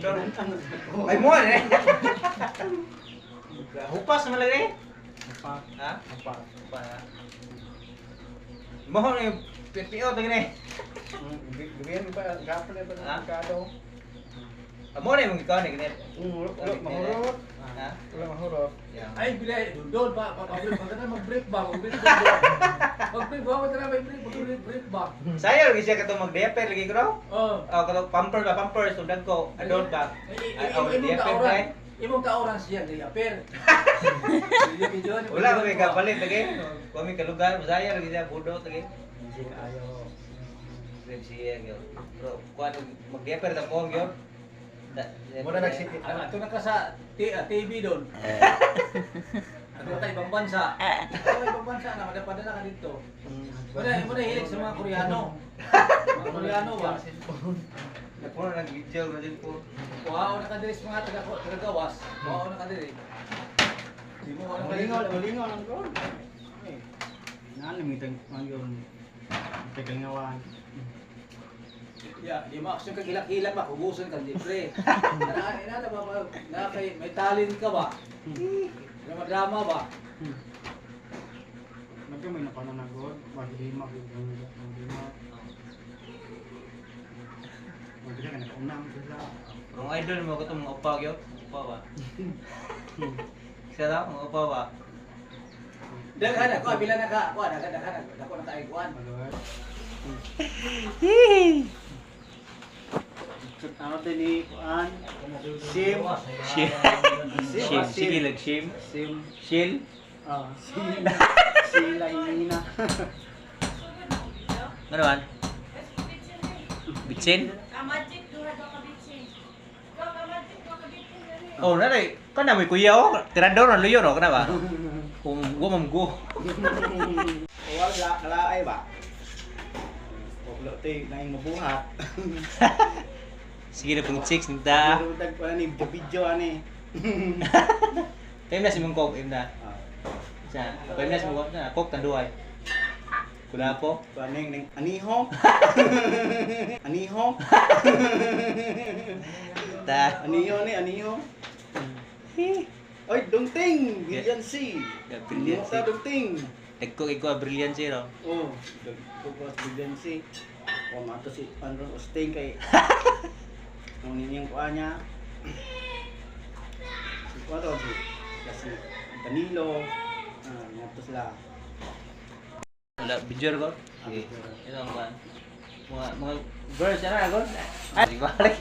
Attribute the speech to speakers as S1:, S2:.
S1: Dundon. Ay mo eh. Hupas naman lagi.
S2: Pa.
S1: Ha?
S2: Pa.
S1: Hupas ha. Mo ni PPO to gini.
S2: Gabihan pa gapon na ba
S1: Ha?
S2: ng kado?
S1: Amo ni mong ikaw ni gini.
S2: Wala mahurot.
S1: Ha?
S2: Wala mahurot.
S1: Yeah.
S3: Ay, bilay, doon pa, pa, pa, pa, mag-break ba? Mag-break ba? Mag-break ba? Wala may break, mag-break break ba?
S1: Sayo lagi siya katong mag-diaper lagi ko raw.
S3: Oh.
S1: Oh, katong pamper ba, pampers undan ko, adult ba.
S3: Ay,
S1: Ay, oh,
S3: imong
S1: diaper
S3: taoran.
S1: ba?
S3: Imong taoran siya, diaper.
S1: Wala kami kapalit lagi. Kami kalugar, masaya lagi siya budot lagi.
S2: Hindi ayo.
S1: Grab siya gyud. Bro, kuan mag-diaper ta po gyud.
S2: Mura nagsikit.
S3: Ano, ito na ka sa TV doon. Ano ka ibang bansa? Ano ibang bansa na madapada na ka dito. Wala, mo na hilig sa mga Koreano. Mga Koreano ba?
S1: Napuno nag video na din po.
S3: Kuha na ka diri sa mga taga tagagawas. Kuha na ka diri. Di mo wala ka diri.
S2: Malingaw, malingaw lang ko. Eh. Nalimitan man yun. Tagal.
S3: Ya, di mo aksyon ka gilak-gilak ba huguson ka di pre. Ana ina na ba na kay may talent ka ba? Drama drama ba?
S2: Nagkamay na pananagod, maghima, maghima. Maghima ka nakaunam sila.
S1: Pero ang idol mo katong mga upa gyud. Upa ba? Siya ra mga upa ba?
S3: Daghan ako pila na ka, kuha daghan daghan dako na kay kuan.
S2: Maluwag. Ano din ni Kuan? Sim.
S1: Shim.
S2: Sim.
S1: Shim. Sige lang shim.
S2: Sim.
S1: Shil.
S2: Ah, sila. Sila Imina.
S1: Ano man? Bitsin?
S4: Kamajik, duha daw ka bitsin. Ikaw, kamajik, duha ka bitsin. Dali.
S1: Oh, nanay, kana may kuya oh. Tirador na luyo no kana ba? Kung go mam go.
S2: Wala kalaay ba? Wala tay naing mabuhat.
S1: Sige na pong chicks nita.
S2: Pero tag pa ni video ani.
S1: Time na si mong kok, na.
S2: Ah,
S1: Sa, time na si mong kok na kok tanduay. Kula po.
S2: Paning ning aniho. Aniho.
S1: Ta.
S2: Aniho ni aniho. Oy, dungting, Brilliant C.
S1: Yeah, Brilliant C.
S2: Sa dungting.
S1: Dagko kay ko brilliant zero.
S2: Oh, dagko ko sa Brilliant C. Wa mato si Andron Osting kay ang ninyong kuha niya. Si kuha to si kasi Danilo. Ah, ngadto sila.
S1: Wala video ko. Sige. Ito ang kuan. Mga mga girls ana ko. Ay, balik.